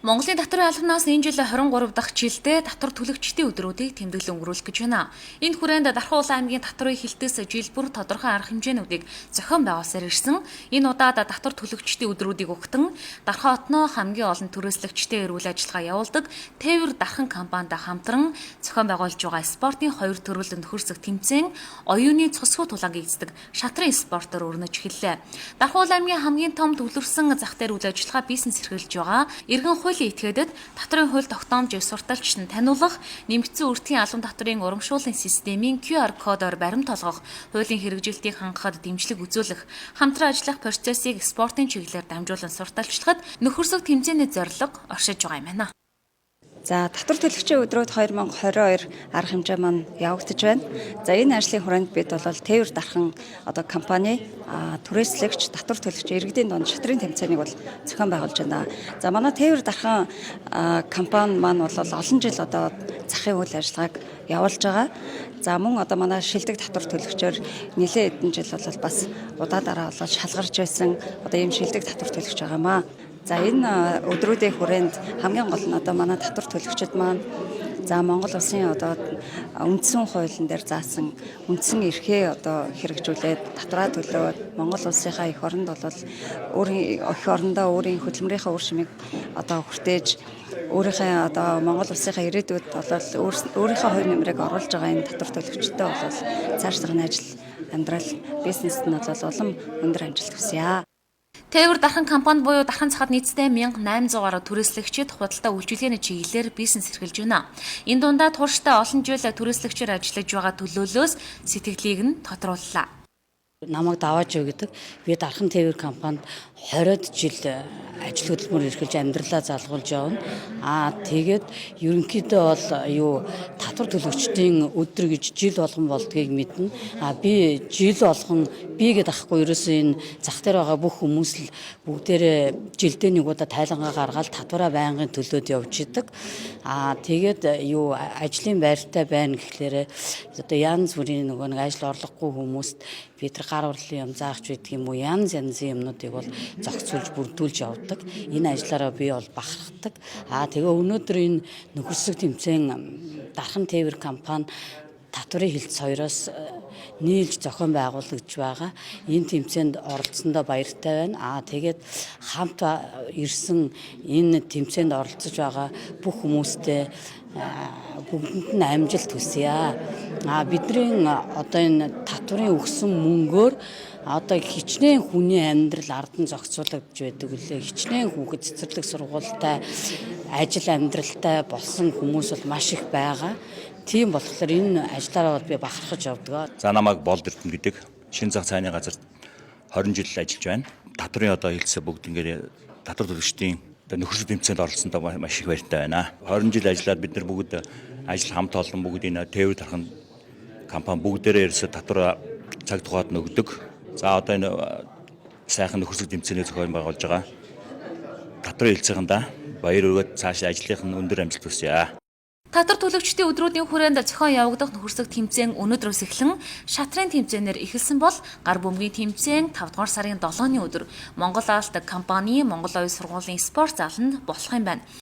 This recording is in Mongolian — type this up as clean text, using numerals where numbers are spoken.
Монголын татварын албанаас энэ жил 23 дахь жилдээ татвар төлөгчдийн өдрүүдийг тэмдэглэн өнгөрүүлэх гэж байна. Энэ хүрээнд Дархан Улаан аймгийн татварын хэлтэс жил бүр тодорхой арга хэмжээнүүдийг зохион байгуулсаар ирсэн. Энэ удаад татвар төлөгчдийн өдрүүдийг өгтөн Дархан хотноо хамгийн олон түрээслэгчтэй үйл ажиллагаа явуулдаг Тээвэр Дархан компанид хамтран зохион байгуулж байгаа спортын хоёр төрөл нөхөрсөх тэмцээн оюуны цусгүй тулаан гэгддэг шатрын спортоор өрнөж эхэллээ. Дархан Улаан аймгийн хамгийн том төвлөрсөн зах дээр үйл ажиллагаа бизнес эрхэлж байгаа иргэн хуулийн этгээдэд татварын хууль тогтоомж сурталчид нь таниулах, нэмэгдсэн үрдгийн албан татварын урамшууллын системийн QR кодоор баримт олгох, хуулийн хэрэгжилтийг хангахад дэмжлэг үзүүлэх, хамтран ажиллах процессыг спортын чиглэлээр дамжуулан сурталчлахад нөхөрсөг тэмцээний зорилго оршиж байгаа юм байна. За, татвар төлөгчийн өдрүүд 2022 арга хэмжээ маань явагдаж байна. За, энэ ажлын хүрээнд бид бол Тээвэр Дархан одоо компани түрээслэгч татвар төлөгч иргэдийн дунд шатрын тэмцээнийг бол зохион байгуулж байна. За, манай Тээвэр Дархан компани маань бол олон жил одоо захын үйл ажиллагааг явуулж байгаа. За, мөн одоо манай шилдэг татвар төлөгчөөр нэлээд хэдэн жил бол бас удаа дараа бол шалгарч байсан одоо ийм шилдэг татвар төлөгч байгаамаа. За, энэ өдрүүдийн хүрээнд хамгийн гол нь одоо манай татвар төлөгчид маань за Монгол улсын одоо үндсэн хуулийн дээр заасан үндсэн эрхээ одоо хэрэгжүүлээд татвараа төлөөд Монгол улсынхаа эх оронд бол өөрийн эх орондоо өөрийн хөдөлмөрийнхөө үр шимийг одоо хүртээж өөрийнхөө одоо Монгол улсынхаа ирээдүйд бол өөрийнхөө хувь нэмрийг оруулж байгаа энэ татвар төлөгчдөд бол цаашлах нь ажил амьдрал бизнест нь бол улам өндөр амжилт хүсье. Тээвэр Дархан компани буюу Дархан захад нийтдээ 1800 гаруй түрээслэгчид худалдаа үйлчилгээний чиглэлээр бизнес эрхэлж байна. Энэ дундаа тууштай олон жил түрээслэгчээр ажиллаж байгаа төлөөлөөс сэтгэлийг нь тодрууллаа. Намайг Давааж гэдэг. Би Дархан тээвэр компанид 20 жил ажил хөдөлмөр эрхэлж амьдралаа залгуулж явна. Тэгээд ерөнхийдөө бол юу татвар төлөгчдийн өдөр гэж жил болгон болдгийг мэднэ. Би жил болгон би гэдээ ахгүй ерөөсөө энэ зах дээр байгаа бүх хүмүүс л бүгдээрээ жилдээ нэг удаа тайлангаа гаргаад татвараа байнгын төлөөд явж идэг. Тэгээд юу ажлын байртай байна гэхлээрэ одоо янз бүрийн нөгөө нэг ажил орлогогүй хүмүүст бид нар гар урлын юм заахч байдаг юм уу, янз янзын юмнуудыг бол зохицуулж бүрдүүлж явдаг. Энэ ажиллаараа би бол бахархдаг. Тэгээ өнөөдөр энэ нөхөрсөг тэмцээн Дархан тээвэр компани татварын хэлц хоёроос нийлж зохион байгуулагдж байгаа. Энэ тэмцээнд оролцсондоо баяртай байна. Тэгээд хамт ирсэн энэ тэмцээнд оролцож байгаа бүх хүмүүстээ бүгдэнд нь амжилт хүсье. Бидний одоо энэ татварын өгсөн мөнгөөр одоо хичнээн хүний амьдрал ард нь зохицуулагдж байдаг үлээ. Хичнээн хүүхэд цэцэрлэг сургуультай, ажил амьдралтай болсон хүмүүс бол маш их байгаа. Тийм болохоор энэ ажлаараа бол би бахархаж явдаг. За, намайг Болд Эрдэнэ гэдэг. Шинэ зах цайны газар 20 жил ажиллаж байна. Татварын одоо хэлцээ бүгд ингээд татвар төлөгчдийн одоо нөхөрсөг тэмцээнд оролцсондоо маш их баяртай байна. 20 жил ажиллаад бид нар бүгд ажил хамт олон бүгд энэ Тээвэр Дархан компани бүгдээрээ ерөөсө татвар цаг тухайд нөгдөг. За, одоо энэ сайхан нөхөрсөг тэмцээний зохион байгуулж байгаа татварын хэлцээхэндээ баяр өргөд цааш ажлынх нь өндөр амжилт хүсье. Татвар төлөгчдийн өдрүүдийн хүрээнд зохион явагдах нөхөрсөг тэмцээн өнөөдрөөс эхлэн шатрын тэмцээнээр эхэлсэн бол гар бөмбөгийн тэмцээн 5 дугаар сарын 7-ны өдөр Монгол Алт компани Монгол Оюун сургуулийн спорт заланд болох юм байна.